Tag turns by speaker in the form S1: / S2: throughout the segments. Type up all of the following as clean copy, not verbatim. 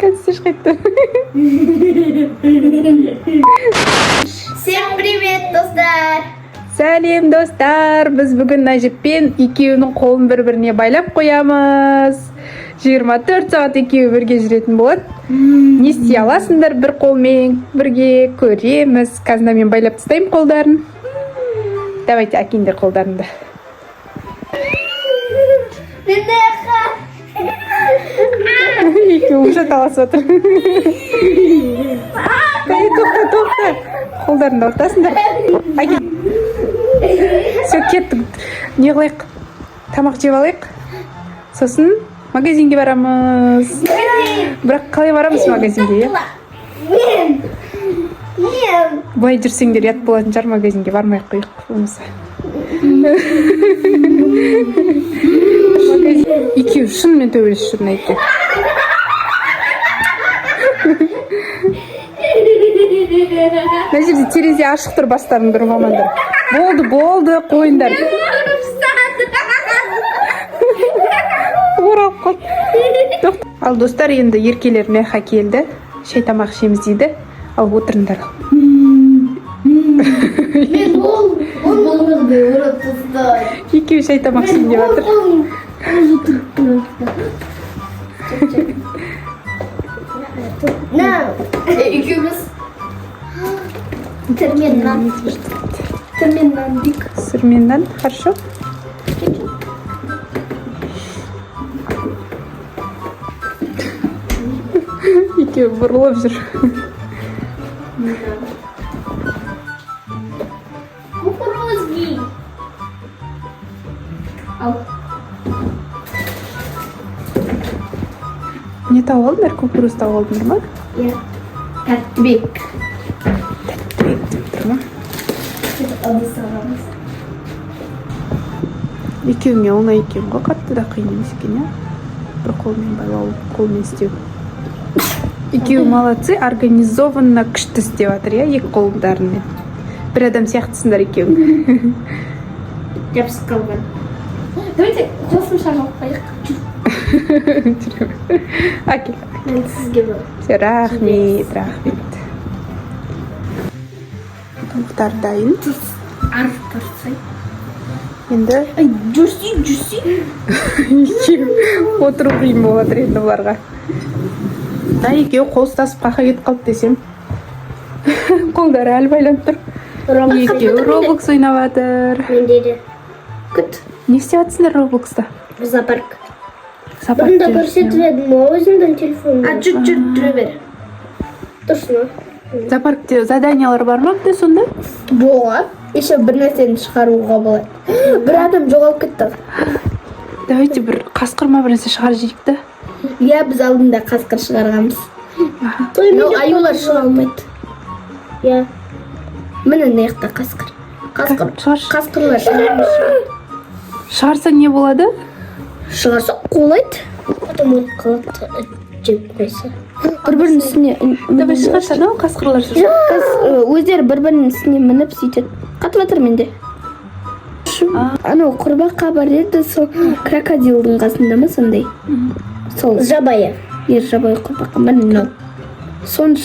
S1: Кәдісі қайтты.
S2: Всем привет, достар!
S1: Сәлем, достар! Біз бүгін Нәжіппен екеуінің қолын бір біріне байлап қоямыз. 24 сағат екеуі бірге жүретін болады. Не істей аласыңдар бір қолмен бірге, көреміз. Қазір мен байлап тастаймын қолдарын. Давайте, әкеңдер қолдарыңды.
S2: Мен
S1: Екеуі уже таласып отыр. Ей, тоқта, тоқта, қолдарыңды ауыртасыңдар. Әке, все, кеттік. Не қылайық? Тамақ жеп алайық, сосын магазинге барамыз. Бірақ қалай барамыз магазинге, иә?
S2: Мен! Мен!
S1: Былай жүрсеңдер, ұят болатын шығар. Магазинге бармай ақ қояйық болмаса. Екеуі шынымен төбелесіп жүр мына екеуі. Мына жерде терезе ашық тұр, бастарың бір мамандар. Болды, болды, қойыңдар. Оралып қалды. Тоқта. Ал, достар, енді еркелер мына келді, шай тамақ ішеміз дейді. Ал, отырыңдар.
S2: Мен ол қолымды ұрып тастайды.
S1: Екеуі шай тамақ ішейін деп жатыр.
S2: На! Екеуміз Сырмен нан. Сырмен нан дейік.
S1: Сырмен нан, хорошо. Екеуі бұрылып жүр.
S2: Кукурузный. Ал.
S1: Не тауып алдыңдар? Кукуруз тауып алдыңдар ма?
S2: Иә. Тәттібек.
S1: Тәттібек деп тұр ма?
S2: Ыдыс аламыз.
S1: Екеуіңе оңай екен ғой, қатты да қиын емес екен, иә, бір қолмен байлау, қолмен істеу. Екеуі молодцы, организованно күшті істеп жатыр, иә. Екі қолдарымен бір адам сияқтысыңдар екеуің.
S2: Жабысып қалған. Давайте қосымша қылып қояйық.
S1: Әкел.
S2: Мен сізге бір.
S1: Все, рахмет, рахмет. Тамақтар дайын.
S2: Арып тұрсай.
S1: Енді
S2: Ай, жүрсей, жүрсей.
S1: екеуі отыру қиын болып жатыр енді бұларға. Мына екеуі қол ұстасып қақа кетіп қалды десем, қолдары әлі байланып тұр. Екеуі Роблокс ойнап жатыр.
S2: Менде де. Күт.
S1: Не істеп жатсыңдар Роблокста?
S2: Зоопарк.
S1: Зоопаркте
S2: Бұрында
S1: жүрсің,
S2: көрсетіп едім ғой өзімнің телефонымда. А, жүр, жүр, жүре бер. Тұрсын.
S1: иә? Зоопаркте заданиялар бар ма бізде сонда?
S2: Болады. Еще бір нәрсені шығаруға болады. Бір адам жоғалып кетті.
S1: Давайте бір қасқыр ма, бір нәрсе шығарып жейік та.
S2: Иә, біз алдында қасқыр шығарғанбыз. Но аюлар шыға алмайды. Иә. Міне, мына жақта қасқыр. Қасқыр.
S1: Шығаршы.
S2: Қасқырлар шыға.
S1: Шығарсаң, не болады?
S2: Шығарса, қуалайды. Потом өліп қалады, жеп қойса.
S3: Бір бірінің үстіне
S1: Давай, шығаршы, анау қасқырлар жүр.
S3: Өздері бір бірінің үстіне мініп сөйтеді. Қатып жатыр менде. Анау құрбақа бар еді, сол крокодилдің қасында ма, сондай сол.
S2: Жабайы.
S3: Ер, жабайы құрбақа, міне мынау. Соны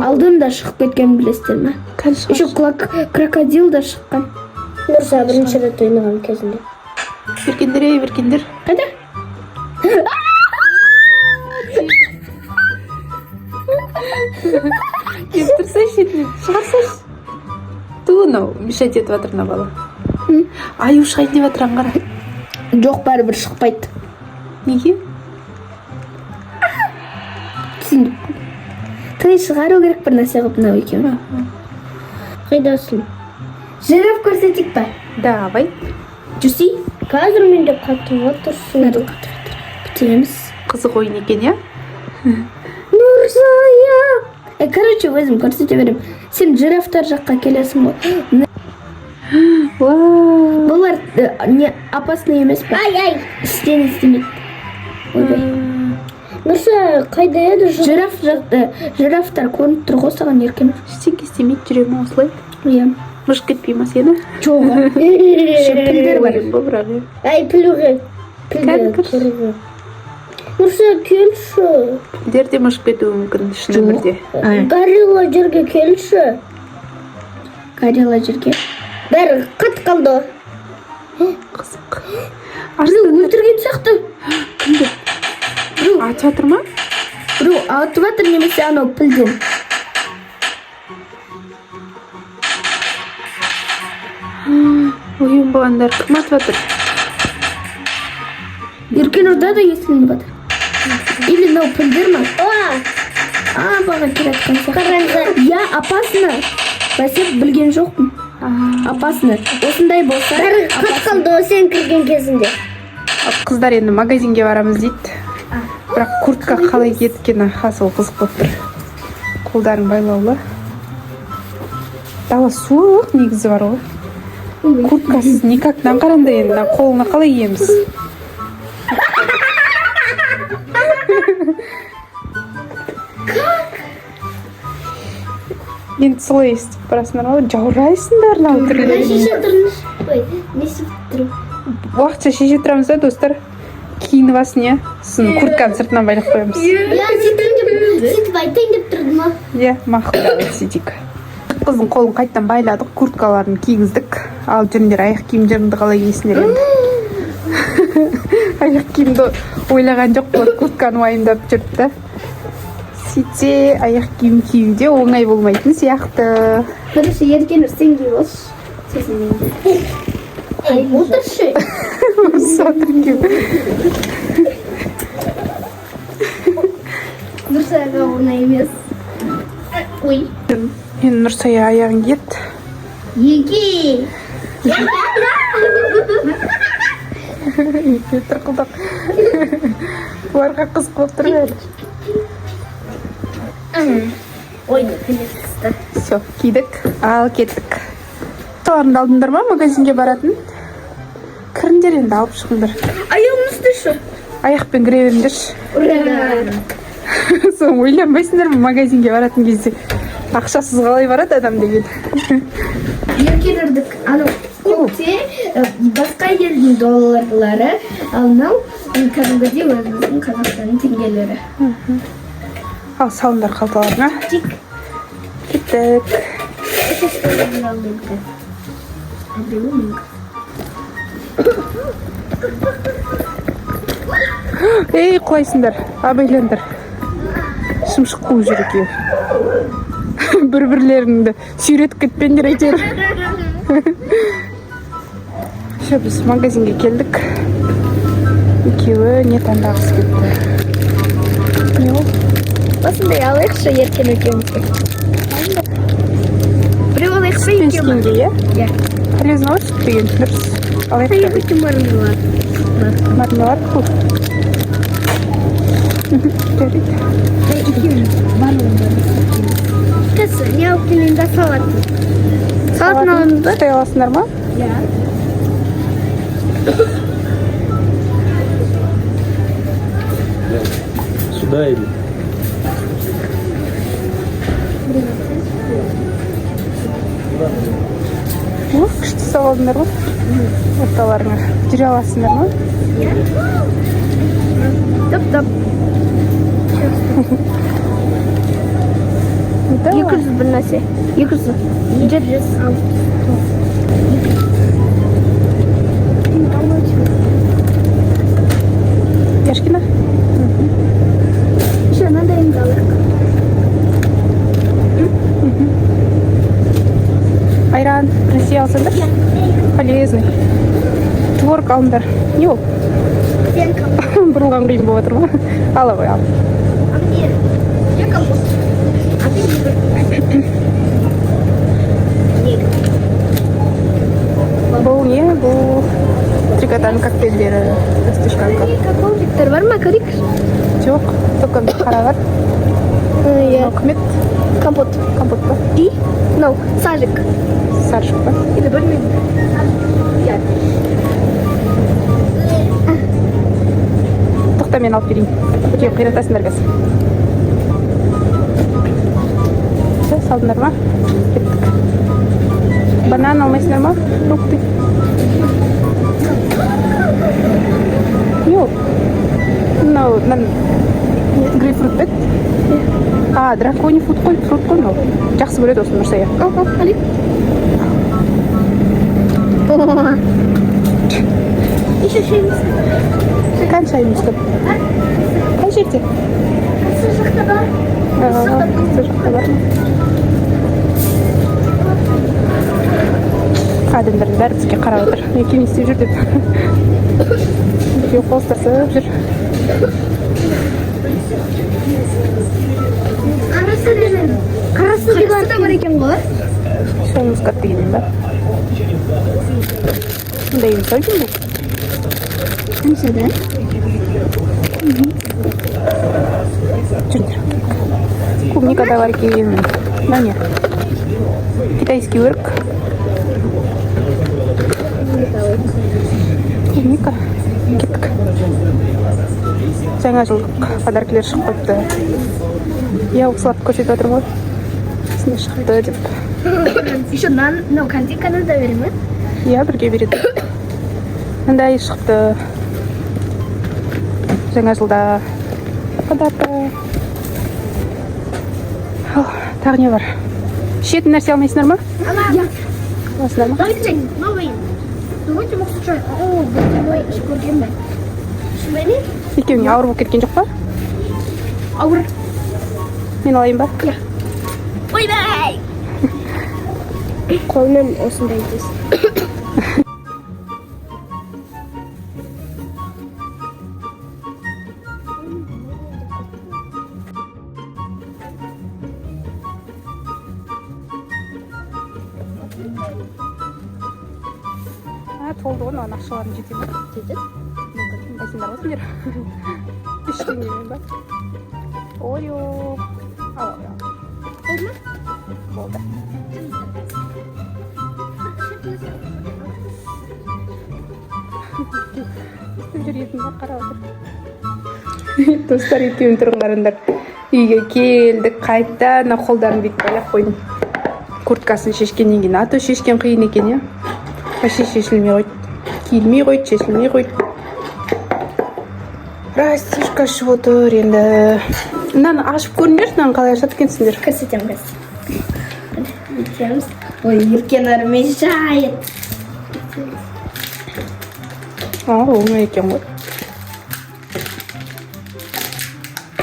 S3: алдында шығып кеткенін білесіздер ме?
S1: Кәне, шығаршы.
S3: Еще крокодил да шыққан.
S2: Нұрса бірінші рет ойнаған кезінде.
S1: Беркендер, ей, беркендер.
S3: Қайда?
S1: Келіп тұрсайшы шетінен, шығарсайшы. Ту, мынау мешать етіп жатыр мына бала. Аю шығайын деп жатыр, аңғара.
S3: Жоқ, бәрібір шықпайды.
S1: Неге?
S3: Түсіндім. Тый, шығару керек бір нәрсе қылып мынау екеуін.
S2: Қайдасың?
S3: Жираф көрсетейік па?
S1: Давай.
S3: Жүрсей.
S2: Қазір менде қатып отырсың.
S3: Мынада қатып жатыр, бітеміз.
S1: Қызық ойын екен, иә.
S3: Нұрзая! Короче, өзім көрсете беремін. Сен жирафтар жаққа келесің ғой.
S1: Вау.
S3: Бұлар не опасный емес па?
S2: Ай, ай.
S3: Істен істемейді. Ойбай.
S2: Нұрса қайда еді?
S3: Жираф жақта жирафтар көрініп тұр ғой саған, Еркін.
S1: Ештеңе істемейді, жүре ма осылай?
S3: Иә.
S1: Мыжып кетпей ма сені?
S3: Жоқ. Еще пілдер бар.
S1: Ойын ғой бірақ, иә.
S2: Ай, пілуге.
S1: Кәдімгі.
S2: Пілге. Нұрса, келші.
S1: Пілдер де ұшып кетуі мүмкін шын өмірде.
S2: Горилла жерге келші.
S3: Горилла жерге.
S2: Бәрі қат қалды.
S1: Қызық.
S3: Біреу өлтірген сияқты.
S1: Кімді? Атып жатыр ма?
S3: Біреу атып жатыр немесе анау пілден.
S1: Ой, оңбағандар, кім атып жатыр?
S3: Еркенұрда да естілініп жатыр. Или мынау пілдер ма?
S2: А,
S3: А, баға келе жатқан сияқты.
S2: қараңыздар.
S3: Я опасно. Бәсе білген жоқпын. Опасно. Осындай болса.
S2: Бәрі қат қалды сен кірген кезінде.
S1: Қыздар енді магазинге барамыз дейді. Бірақ куртка қалай кеткені аха, сол қызық болып тұр. Қолдарың байлаулы. Дала суық негізі бар ғой. Курткасыз никак, мынаны қараңдар енді, мына қолына қалай киеміз? Енді солай істеп барасыңдар ғой, жаурайсыңдар мынау
S2: Мына
S1: түрлеріне.
S2: шеше тұрыңыз. Ой, не істеп тұр?
S1: Уақытша шеше тұрамыз да, достар. Киініп алсын, иә. Сосын куртканы сыртынан байлап қоямыз.
S2: Я сөйтейін деп, сөйтіп айтайын деп тұрдым а.
S1: Иә, мақұл, давай сөйтейік. Қыздың қолын қайтадан байладық, курткаларын кигіздік. Ал жүріңдер, аяқ киімдеріңді қалай киесіңдер енді? Аяқ киімді ойлаған жоқ, бұлар куртканы уайымдап жүрді да. Сөйтсе, аяқ киім кию де оңай болмайтын сияқты.
S3: Бірінші Еркенұр сен киіп алшы. Сосын мен киемін.
S2: Ай, отыршы.
S1: Сатыр киім.
S3: Нұрсаяға оңай емес.
S2: Ой.
S1: Енді Нұрсая аяғын киеді.
S2: Еге.
S1: Екеуі тырқылдап. Бұларға қызық болып тұр бәрі.
S2: Ой, наконец-то.
S1: Все, кидік. Ал кеттік. Тауарыңды алдыңдар ма магазинге баратын? Кіріңдер енді, алып шығыңдар.
S3: Аяғым үсті.
S1: Аяқпен кіре беріңдерші.
S2: Ура.
S1: Соны ойланбайсыңдар ма магазинге баратын кезде? Ақшасыз қалай барады адам деген.
S3: Еркенұрдік анау көкте басқа елдің долларлары, ал мынау кәдімгідей өзіміздің Қазақстанның теңгелері.
S1: Ал салыңдар қалталарыңа. Кеттік.
S2: Мынау менікі. А біреуі менікі.
S1: Ей, құлайсыңдар. Абайлаңдар. Шымшық қуып жүр екеуі. Бір-бірлеріңді сүйретіп кетпеңдер әйтеуір. Все, біз магазинге келдік. Екеуі не таңдағысы келді? Не ол?
S3: Осындай алайықшы Еркен екеумізге. Біреу алайық па,
S1: Сүтпен
S3: екеу ма?
S1: ішкенге, иә?
S3: Иә.
S1: Полезно ғой сүт деген, дұрыс. Алайық
S3: Я
S1: та.
S3: хочу мармелад.
S1: Мармелад қой. Жарайды.
S2: Қазір не алып келейін да салат.
S3: Салатын аламыз ба?
S1: Ұстай аласыңдар ма?
S2: Иә.
S4: Сюда или?
S1: О, күшті ұстап алдыңдар ғой. Орталарыңа. Жүре аласыңдар ма?
S3: Топ-топ.
S1: Да.
S3: 200 бір нәрсе. 200.
S2: 260.
S1: Яшкина?
S3: Еще мынандайын да алайық.
S1: Айран, біресе алсаңдар. Полезный. Творог алыңдар. Не ол?
S2: Сен компот.
S1: Бұрылған қиын болып жатыр ма? Ала ғой, ал.
S2: А мне? Я компот. А ты не. Не.
S1: Бұл не? Бұл трикотан коктейльдері. Растушканка.
S3: Какао бар ма, көрейікші.
S1: Жоқ, только қара бар.
S3: Иә.
S1: Мынау кім еді?
S3: Компот.
S1: Компот па?
S3: И мынау сажик.
S1: Саржық па?
S3: Или білмеймін. Иә.
S1: Тоқта, мен алып берейін. Екеуі қиратасыңдар қазір. Все, салдыңдар ма? Кеттік. Банан алмайсыңдар ма? Фрукты. Не ол? Мынау грейпфрут пе еді? А, драконий фрут қой, фрут қой мынау. Жақсы көреді осыны Нұрсая.
S2: Ал, ал, алейік. Еще шайымыз.
S1: Қане, шайымыз көп қай жерде?
S2: Осы жақта бар.
S1: А, сол жақта бар ма? Адамдардың бәрі бізге қарап отыр, екеуі не істеп жүр деп. Екеуі қол ұстасып жүр.
S2: Қарасы деген. Қарасы деген да бар екен ғой.
S1: Шай мускат дегеннен ба? Мындай емес ау деймін бұл.
S2: Қаншада?
S1: Жүріңдер. Клубника да бар екен. Мынау не? Китайский өрік. Клубника. Кеттік. Жаңа жылдық подаркілер шығып қойыпты. Иә, осыларды көрсетіп жатырмын ғой, осындай шықты деп.
S2: Еще нан, мынау картинканы да бере ме?
S1: Иә, бірге береді. Мындай шықты жаңа жылда подарка. Ал, тағы не бар? Ішетін нәрсе алмайсыңдар ма?
S2: Иә.
S1: Аласыңдар ма?
S2: Давайте новый. Давайте мықты чай. О, бұл ішіп көрген бе? Ішпей.
S1: Екеуіңе ауыр болып кеткен жоқ па?
S2: Ауыр.
S1: Мен алайын ба?
S2: Иә. Ойбай! Қолмен осындай дейсің.
S1: А, толды ғой мынаған. Ақшаларың жете ме?
S2: Жетеді.
S1: Тыңдайсыңдар ғой сендер. 3 теңгемен ба? Орео ал, ал.
S2: Болды ма?
S1: Болды. Істеп жүр, қарап отыр. Достар, екеуін түрін қараңдар. Үйге келдік қайта. Ана қолдарын бүйтіп байлап қойдым. Курткасын шешкеннен кейін, а то шешкен қиын екен, иә, вообще шешілмей қойды, киілмей қойды, шешілмей қойды. Растишка ішіп отыр енді. Мынаны ашып көріңдерші, мынаны қалай ашады екенсіңдер?
S2: Көрсетемін қазір. Бүйтеміз. Ой, Еркенар мешает.
S1: А, оңай екен ғой.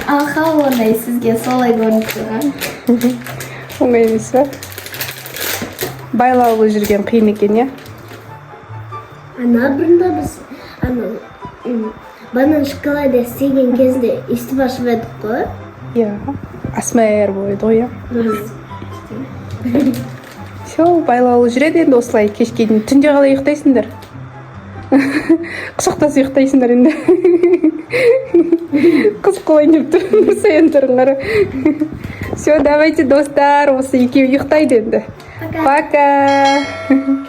S2: Аха, оңай, сізге солай көрініп тұрған.
S1: Оңай емес па? Байлаулы жүрген қиын екен, иә.
S2: Ана бұрында біз ана банан шоколад істеген кезде өйстіп ашып едік қой.
S1: Иә, асмр болады ғой, иә. Все, байлаулы жүреді енді осылай кешке дейін. Түнде қалай ұйықтайсыңдар? Құшақтасып ұйықтайсыңдар енді. Қызық қылайын деп тұр Нұрсаяның түрін қара. Все, давайте, достар, осы екеуі ұйықтайды енді.
S2: Пока.
S1: Пока.